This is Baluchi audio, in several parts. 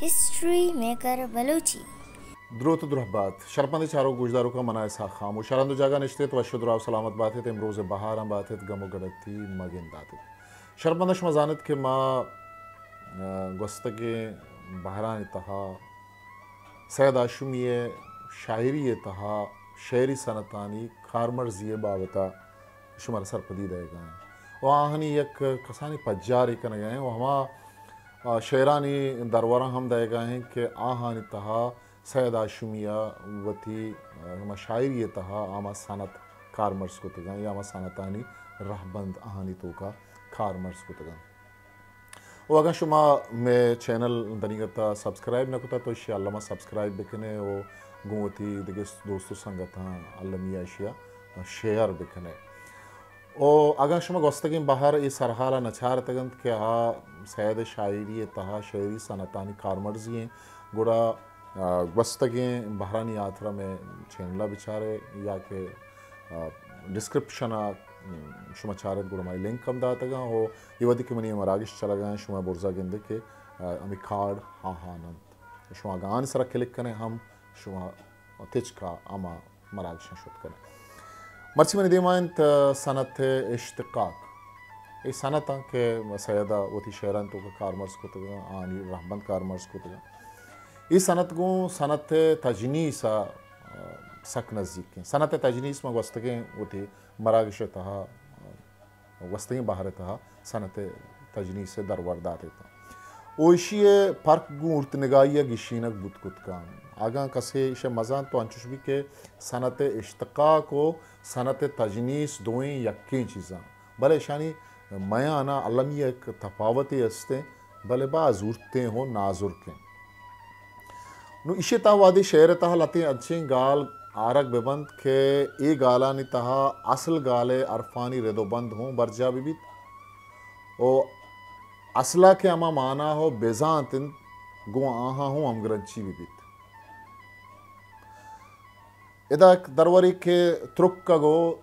History maker Balochi. دروت و درہبات۔ شرپمندیں چاروک گوشداروکاں، من آں اسحاق خاموش۔ ہر ہند و جاگہ نشتیت، وش و دراہ و سلامت باتیت، امروز بہاراں باتیت، گم و گڑتی مگنداتیت۔ شرپمنداں، شما زانت کہ ما، آ، گوستگیں بہرانی تہا سید ہاشمی ءِ شاعری ءِ تہا شعری صنعتانی کارمرزی ءِ بابت ءَ شمارا سرپدی دئیگ ءَ ایں و آہانی یک کسانیں پجارے کنگ ءَ ایں و ہما، آ، شعرانی دروران ہم دئیگ ءَ ایں کہ آہانی تہا سید ہاشمی ءَ وتی، آ، ہما شاعری ءِ تہا ہما صنعت کارمرز کتگ اَنت یا ہما صنعتانی رہبند آہانی توکا کارمرز کتگ اَنت۔ و اگاں شما مئے چینل دنیگت ءَ سبسکرائب نہ کتگ تو ایشی ءَ الم ءَ سبسکرائب بکنے و گوں وتی دگہ دوست و سنگتاں المی ءَ ایشی ءَ شیئر بکنے۔ و اگاں شما گوستگیں بہر اے سرحال ءَ نچارتگ اَنت کہ آ سید ءِ شاعری ءِ تہا شعری صنعتانی کارمرزی ایں، گڑا، آ، گوستگیں بہرانی ہاترا مئے چینل ءَ بچارے یا کہ، آ، ڈسکرپشن ءَ شما چارت گڑا مئے لنک ہم داتگ اَنت و اے وہدی کہ منی مراگش چلگ ءَ اَنت، شما برزا گندے کہ، آ، ہمے کارڈ آہان اَنت۔ شما اگاں آہانی سرا کلک کنے ہم شما تچکا ہما مراگشاں شت کنے۔ مرچی منی دیما اِنت، آ، صنعت اشتقاق۔ اے صنعتاں کہ سید ءَ وتی شعرانی توکا کارمرز کتگ اَنت، آہانی رہبند کارمرز کتگ اَنت۔ اے صنعت گوں صنعت تجنیس ءَ، آ، سک نزیک اِنت۔ صنعت تجنیس ما گوستگیں وتی مراگش ءِ تہا، آ، گوستگیں بہر ءِ تہا صنعت تجنیس ءِ درور دات اَنت۔ و ایشی ءِ پرک گوں ارتنگائی ءَ گیشینگ بوت کت کنت۔ اگاں کسے ایشی ءَ مزانت تو انچوش بیت کہ صنعت اشتقاق و صنعت تجنیس دوئیں یکیں چیزاں، بلے ایشانی میان ءَ المی یک تپاوتے است اِنت، بلے باز زورتیں و نازرکیں۔ نوں ایشی ءِ تہا وہدے شعر ءِ تہا لہتیں انچیں گال آرگ بہ بنت کہ اے گالانی تہا اصل گال ءِ حرفانی رد و بند ہوں برجاہ بہ بیت و اصل ءَ کہ ہما مانا و بزانت اِنت، گوں آہاں ہوں ہمگرنچی بہ بیت۔ ادا یک درورے کہ ترکگ و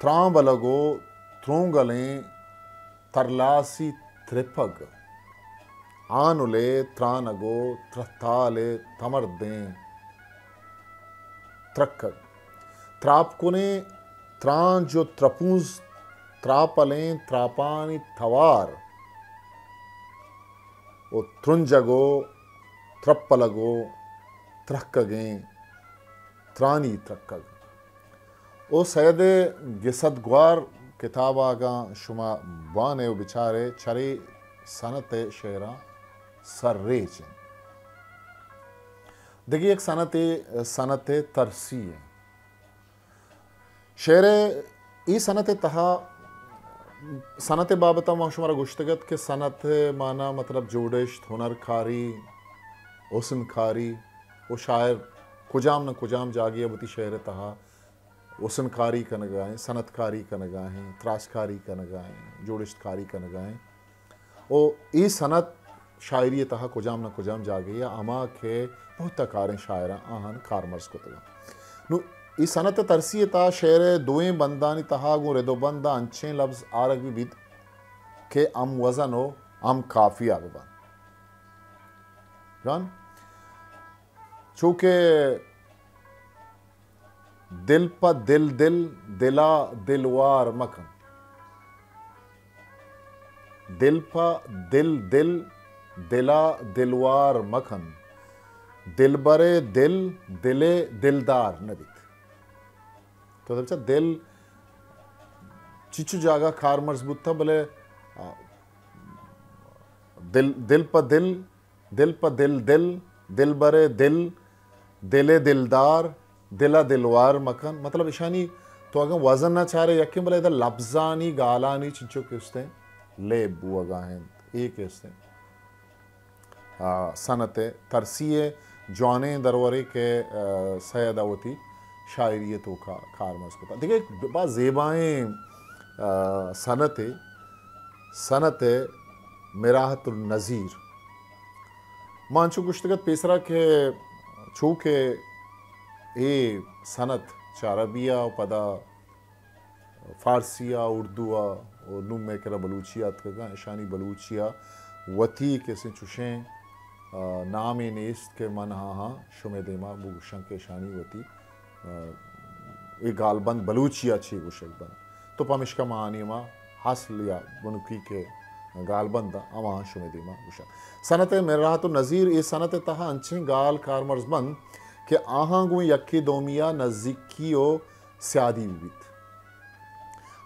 ترانبلگ و ترونگلیں ترلاسی ترپگ، آنلے ترانگ و ترہتالے تمردیں ترکگ، تراپ کنیں ترانج و ترپونز، تراپلیں تراپانی توار و ترنجگ و ترپلگ و ترہکگیں ترانی ترکگ۔ او سید ءِ گسد گوار کتاب ءَ اگاں شما بوان ئے و بچار ئے، چرے صنعت ءِ شعراں سرریچ اِنت۔ دگہ یک صنعتے صنعت ترسی اِنت۔ شعر ءِ اے صنعت ءِ تہا، صنعت ءِ بابت ءَ ما شمارا گوشتگ اَت کہ صنعت ءِ مانا مطلب جوڑشت، ہنرکاری، حسن کاری، و شاعر کجام نہ کجام جاگہے ءَ وتی شعر ءِ تہا حسن کاری کنگ ءَ اِنت، صنعت کاری کنگ ءَ اِنت، تراس کاری کنگ ءَ اِنت، جوڑشت کاری کنگ ءَ اِنت۔ و اے صنعت شاعری ءِ تہا کجام نہ کجام جاگہے ءَ ہما کہ بہت ءَ کاریں شاعراں آہان کارمرز کتگ اَنت۔ نوں اے صنعت ترسی ءِ تہا شعر ءِ دوئیں بندانی تہا گوں رد و بند ءَ انچیں لبز آرگ بہ بیت کہ ہم وزن و ہم قافیہ بہ بنت۔ جان؟ چو کہ دل پہ دل دل، دلا دلوار مکن۔ دل پہ دل دل، دلا دلوار مکن۔ دلبرے دل، دلے دلدار نہ بیت۔ تو بچا دل چچو جاگہ کارمرز بوتا، بلے، آ، دل، دل پہ دل، دل پہ دل دل، دلبرے دل، دلے دلدار، دلا دلوار مکن۔ مطلب اشانی تو اگاں وزن نہ چارے یکیں، بلے ادا لبزانی گالانی چنچو کہ استیں لیب بوگا اِنت، اے کہ استیں۔ آ، صنعت ترسی ءِ جوانیں درورے کہ، آ، سید ءَ وتی شاعری ءِ توکا کارمرز کتا۔ دگہ یک باز زیبائیں، آ، صنعتے، صنعت مراحت النظیر۔ ما انچو گوشتگ اَت پیسرا کہ چو کہ اے صنعت چہ عربی ءَ و پدا فارسی ءَ، اردو ءَ و نوں مئے کرا بلوچی ءَ اتکگ اَنت، اشانی بلوچی ءَ وتی کسیں چوشیں نامے نیست کہ من آہاں شمئے دیما بگوشاں کہ اشانی وتی، آ، اے گالبند بلوچی ءَ چے گوشگ بنت۔ تو پمشکا ما آنی ما حاصل یا بنکی کہ گالبند ہماہاں شمئے دیما گوشاں۔ صنعت مراعات و نظیر، اے صنعت ءِ تہا انچیں گال کارمرز بنت کہ آہاں گوں یکے دومی ءَ نزیکی و سیادی بہ بیت۔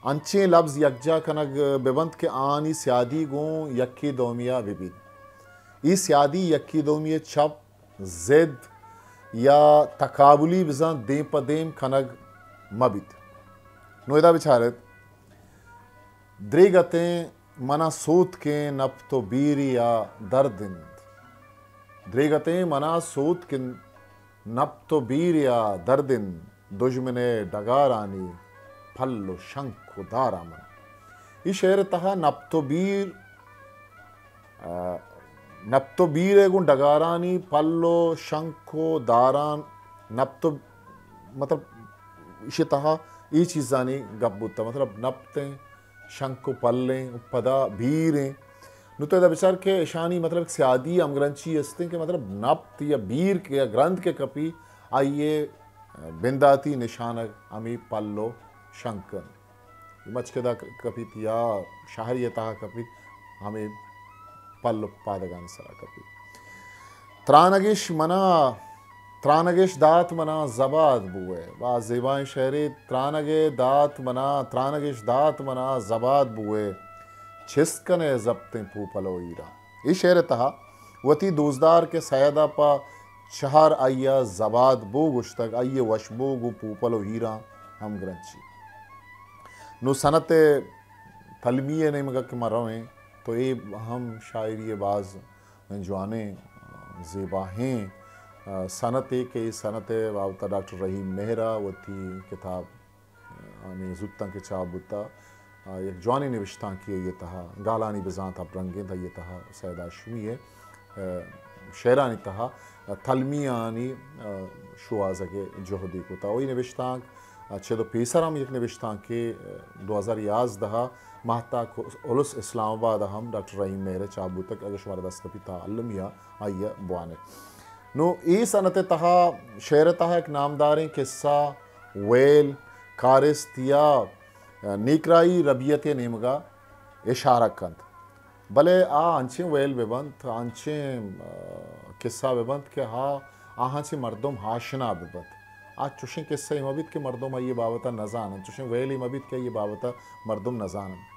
انچیں لبز یکجا کنگ بہ بنت کہ آنی سیادی گوں یکے دومی ءَ بہ بیت۔ اے سیادی یکے دومی ءِ چپ، ضد یا تقابلی بزاں دیم پہ دیم کنگ مہ بیت۔ نوں ادا بچار ات، دریگتیں منا سوتکیں نپت و بیری ءَ درد انت۔ دریگتیں منا سوتکیں نپت و بیری ءَ درد انت، دژمن ءِ ڈگارانی پل و شنک و داراں من۔ اے شعر ءِ تہا نپت و بیر، آ، نپت و بیر ءَ گوں ڈگارانی پل و شنک و داراں، نپت و، مطلب، ایشی تہا اے چیزانی گپ بوتا، مطلب، نپتیں شنک و پلیں و پدا بیریں۔ نوں تو ادا بچار کہ اشانی مطلب سیادی ہمگرنچی استیں کہ مطلب نپت یا بیر کہ یا گرند کہ کپی، آئی ءِ بنداتی نشانگ ہمے پل و شنک انت۔ مچکدا کپیت یا شہری ءِ تہا کپیت، ہمے پل و پادگانی سرا کپیت۔ ترانگش منا، ترانگش دات منا زباد بوئے۔ باز زیبائیں شعرے۔ ترانگے دات منا، ترانگش دات منا زباد بوئے، چست کنے زپتیں پوپل و ایرا۔ اے شعر ءِ تہا وتی دوستدار کہ سید ءَ پہ چہر آئی ءَ زباد بو گوشتگ، آئی ءِ وشبو گوں پوپل و ہیراں ہمگرنچی۔ نوں صنعت تلمی ءِ نیمگ ءَ کہ ما رویں تو اے ہم شاعری ءِ باز جوانیں، زیباہیں صنعتے کہ اے صنعت ءِ بابت ءَ ڈاکٹر رحیم مہر ءَ وتی کتاب آنی زوتاں کہ چاپ بوتا، آ، یک جوانیں نبشتانکے آئی ءِ تہا، گالانی بزانت ہپرنگ انت، آئی ءِ تہا سید ہاشمی ءِ، آ، شعرانی تہا، آ، تلمیانی، آ، شوہازگ ءِ جہدے کتا۔ وہی نبشتانک، آ، چد و پیسر ہم یک نبشتانکے، آ، دو ہزار یازدہ ءَ ماہتاک الس اسلام آباد ءَ ہم ڈاکٹر رحیم مہر ءِ چاپ بوتگ، اگہ شمارا دست کپی تا المی ءَ آئی ءَ بوان ات۔ نوں اے صنعت ءِ تہا، شعر ءِ تہا یک نامداریں قصہ، ویل، کارست یا نیکراہی ربیت ءِ نیمگ ءَ اشارہ کنت۔ بلے آ انچیں ویل بہ بنت، انچیں، آ، قصہ بہ بنت کہ آ، آہاں چہ مردم آشنا بہ بنت۔ آ چوشیں قصہ مہ بیت کہ مردم آئی ءِ بابت ءَ نہ زان انت، چوشیں ویلے مہ بیت کہ آئی ءِ بابت ءَ مردم نہ زان انت۔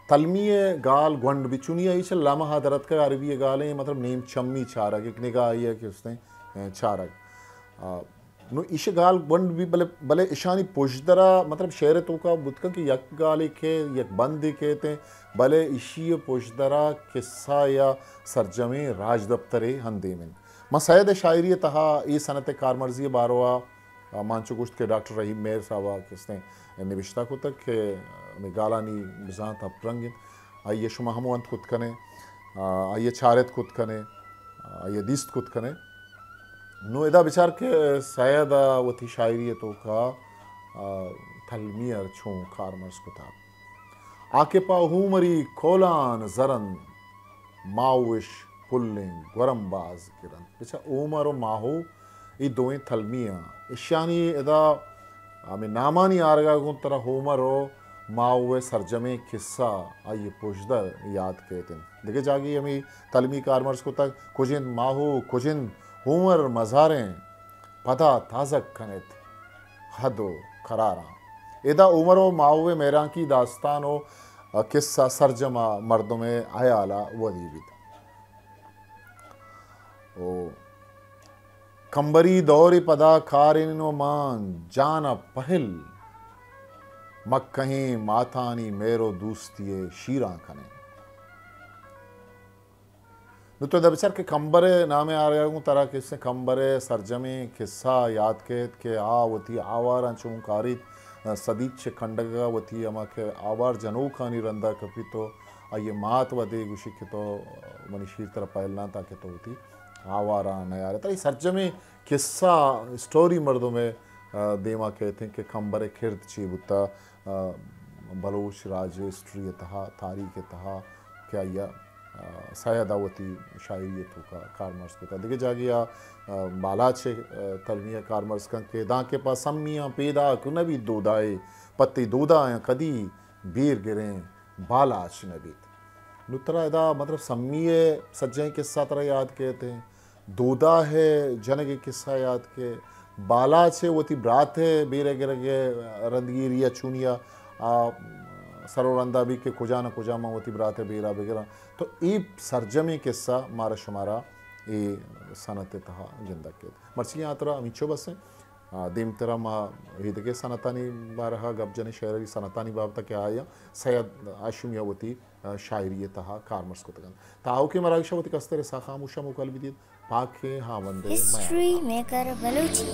تلمی ءِ گال گونڈ بیت، چونی آئی چہ لمہ ءَ در اتکگ، عربی ءِ گالیں، مطلب نیم چمی چارگ، یک نگاہے ءَ کہ استیں، اے، چارگ۔ آ، نوں ایش گال گونڈ بیت، بلے، بلے اشانی پژدر ءَ، مطلب شعر ءِ توکا بوت کنت کہ یک گالے کہ یک بندے کیت انت، بلے ایشی ءِ پژدر ءَ قصہ یا سرجمیں راجدپترے ہم دیم انت۔ من سید ءِ شاعری ءِ تہا اے صنعت ءِ کارمرزی ءِ باروا ءَ من چو گوشت کہ ڈاکٹر رحیم مہر صاحب ءَ کستیں نبشتہ کتگ کہ ہمے گالانی بزانت ہپرنگ انت، آئی ءَ شما ہم ونت کت کنے، آ، آئی ءَ چارت کت کنے، آ، آئی ءَ دیست کت کنے۔ نوں ادا بچار کہ سید ءَ وتی شاعری ءِ توکا، آ، تلمی ءَ چون کارمرز کتا۔ آ کہ پہ ہومری کولان زرن، ماہوش پلیں گورم باز گرنت۔ بچار ہومر و ماہو اے دوئیں تلمی آں۔ اشانی ادا ہمے نامانی آرگا گوں ترا ہومر و ماہو ءِ سرجمیں قصہ آئی ءِ پژدر یات کیت انت۔ دگہ جاگہے ہمے تلمی کارمرز کتگ، کج انت ماہو، کج انت ہومر مزاریں، پدا تازگ کنیت حد و قراراں۔ ادا ہومر و ماہو ءِ مہرانکی داستان و قصہ سرجم ءَ مردم ءِ ہیال ءَ ودی بیت۔ او کمبری دور پدا کارین و مان جان ءَ پہل، مکہیں ماتانی مہر و دوستی ءِ شیراں کنیں۔ نوں تو ادا بچار کہ کمبر ءِ نام ءِ آرگا گوں ترا کسے کمبر ءِ سرجمیں قصہ یات کیت کہ آ وتی آواراں چون کاریت، صدیق چہ کنڈگ ءَ وتی ہما کہ آوار جنوکانی رندا کپیت و آئی ءِ مات ودے گوشی کہ تو منی شیر ترا پہل نہ، تاکہ تو وتی آواراں نیارے۔ ترا اے سرجمیں قصہ، اسٹوری مردم ءِ، آ، دیما کیت انت کہ کمبر ءِ کرد چی بوتا، آ، بلوچ راج ءِ ہسٹری ءِ تہا، تاریخ ءِ تہا کہ آئی ءَ سید ءَ وتی شاعری ءِ توکا کارمرز کتگ۔ دگہ جاگہے ءَ، آ، بالاچ ءِ، آ، تلمی ءَ کارمرز کنت کہ دانکہ پہ سمیاں پیداک نہ بیت دودائے، پہ تئی دودایاں کدی بیر گریں بالاچ نہ بیت۔ نوں ترا ادا مطلب سمی ءِ سجہیں قصہ ترا یاد کیت ایں، دودا ءِ جنگ ءِ قصہ یاد کیت، بالاچ ءِ وتی برات ءِ بیر ءَ گرگ ءِ رندگیری ءَ چونی ءَ آ سر ءُ رندا بیت کہ کجا نہ کجا من وتی برات ءِ بیر ءَ بگراں۔ تو اے سرجمیں قصہ مارا شمارا اے صنعت ءِ تہا گندگ کیت۔ مرچی ءِ ہاترا ہمینچو بس ایں۔ آ، دیمترا ما ایدگہ صنعتانی بارہ ءَ گپ جنیں، شعری صنعتانی بابت ءَ کہ آیاں سید ہاشمی ءَ وتی، آ، شاعری ءِ تہا کارمرز کتگ انت۔ تاہوکیں مراگش ءَ وتی کستر ءِ ساہ خاموش ءَ موکل بدیت۔ پاکیں ہاوند ءِ ہسٹری میکر بلوچی۔